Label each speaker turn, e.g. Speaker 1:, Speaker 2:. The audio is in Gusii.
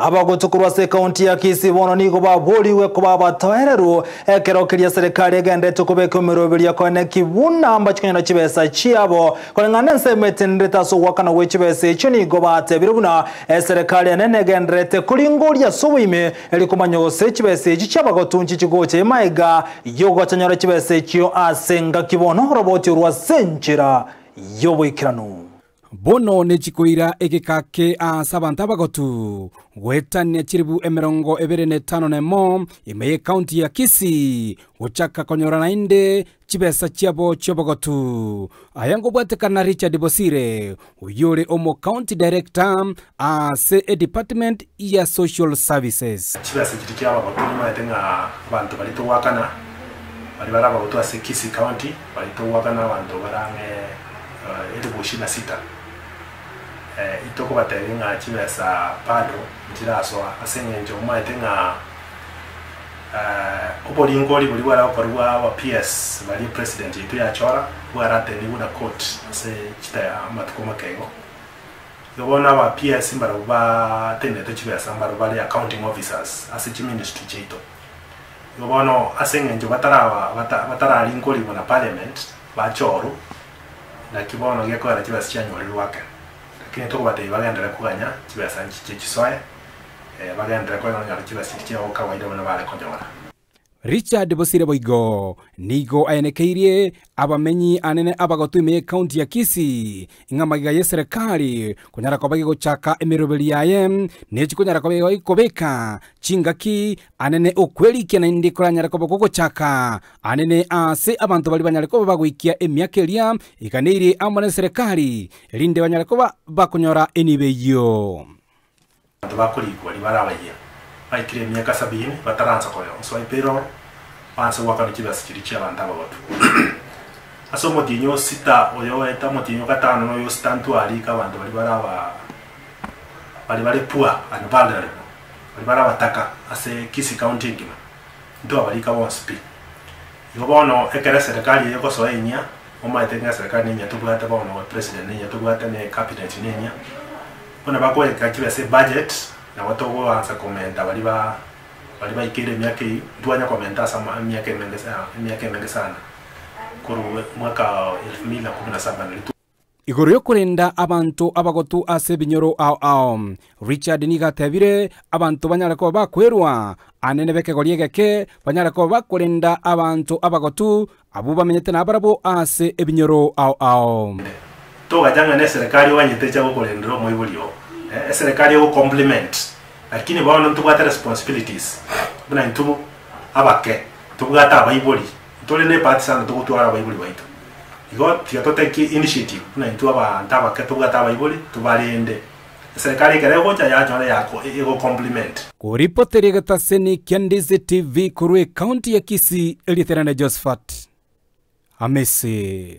Speaker 1: Abagotu korwa ase ekaunti ya Kisii bono nigo baborigwe koba abatoereru ekero keria serikali egenderete kobeka emeroberio koeneki buna mbachikonyora chibesa chiabo. Koreng'ana nensemo etenenrete ase ogoakana gwe chibesa echio nigo batebire buna eserekari enene egendererete koringoria ase oboime eri komanya gose chibesa echio chiabagotu nchichi gocha emaega yogotanyora chibesa echio ase engaki bono oroboti orwo ase enchera y'oboikeranu.
Speaker 2: Bono nechikoira egeka ase abanto abagotu goetania chiribu 25 ime y'ekaunti ya Kisii gochaka konyora naende chibesa chiabo chi'obogotu. Aya ngobwatekana Richard Bosire oyore omo county director ase edepartment ya social services.
Speaker 3: Chibesa chiria chi'abagotu nimaete ng'a abanto baria togoakana, baria bare abagotu ase Kisii County, baria togoakana abanto bare ang'e 6000. Itokobatebia ng'a chibesa bado nchirasoa ase eng'encho omaete ng'a oboringori boria bware gokorwa bwa aba PS baria president yaito yachora bwaratenigwe na court ase chita amatuko make igo. Igo bono aba PS mbarabwo batenenete chibesa mbarabwo bare accounting officers ase chiministry chiaito. Igo bono ase eng'encho bataraba batararingorigwa na parliament bachorwa, naki bono gekoera chibesa chianyorirwe ake. Lakini tokobatebia bagenderere koganya chibesa nchiche chisoe, bagenderere konyora chibesa chiria chiabo kawaida buna bare konyora.
Speaker 2: Richard Bosire boigo nigo aenekeirie abamenyi anene abagotu ime y'ekaunti ya Kisii ng'a magega y'eserekari konyara koba gegochaka emeroberi yaye nechi konyara koba gekobeka chingaki anene okwerikia naende koranyare koba kogochaka anene ase abanto baria banyare koba bagoikia emiaka eria eganeirie amo neserekari erinde banyare koba bakonyora enibo eyio.
Speaker 3: Abanto bakorikwa baria bare abayia, baikire emiaka sabini, bataransa koyonswa epayroll, baanse goakanwa chibesa chiria chi'abanto abagotu. Ase omotienyi o sita oyoeta omotienyi o gatano na oyo o sita ntwarika abanto baria bare aba baria bare poor and vulnerable, baria bare abataka ase Kisii County engima, ntwabarika bonsi pi. Igo bono ekero eserekari eye egosoa enyia, omanyete ng'a eserekari nenyia tobwate bono, president nenyia tobwate, ne cabinet nenyia, Buna bakoeka chibesa ebudget, nabo togoansa komenta baria ba baria baikeire emiaka eyio, ntwanya komenta ase ama emiaka emenge sa emiaka emenge sana, korwa mwaka wa elfu mbili na kumi na saba nario twa.
Speaker 2: Igoro y'okorenda abanto abagotu ase ebinyoro ao ao, Richard nigo atebire, Abanto banyare koba bakwerwa anene b'ekegori egeke, banyare koba bakorenda abanto abagotu, abwo bamenyete nabarabwo ase ebinyoro ao ao.
Speaker 3: Togacha ng'a neserekari oganyete echa gokorendera omoibori oo. Eserekari ego compliment lakini bono ntobwate responsibilities buna intwe abake tobwate abaibori ntore ne ebahati sana togotwara abaibori baito. Igo tiga to take initiative buna intwe abanto abake tobwate abaibori tobarende. Eserekari ekero egocha yanyora yako ego compliment.
Speaker 2: Koripoteria egetaseni kia Ndizi TV korwa ekaunti ya Kisii, erieta riane Josephat Amisi.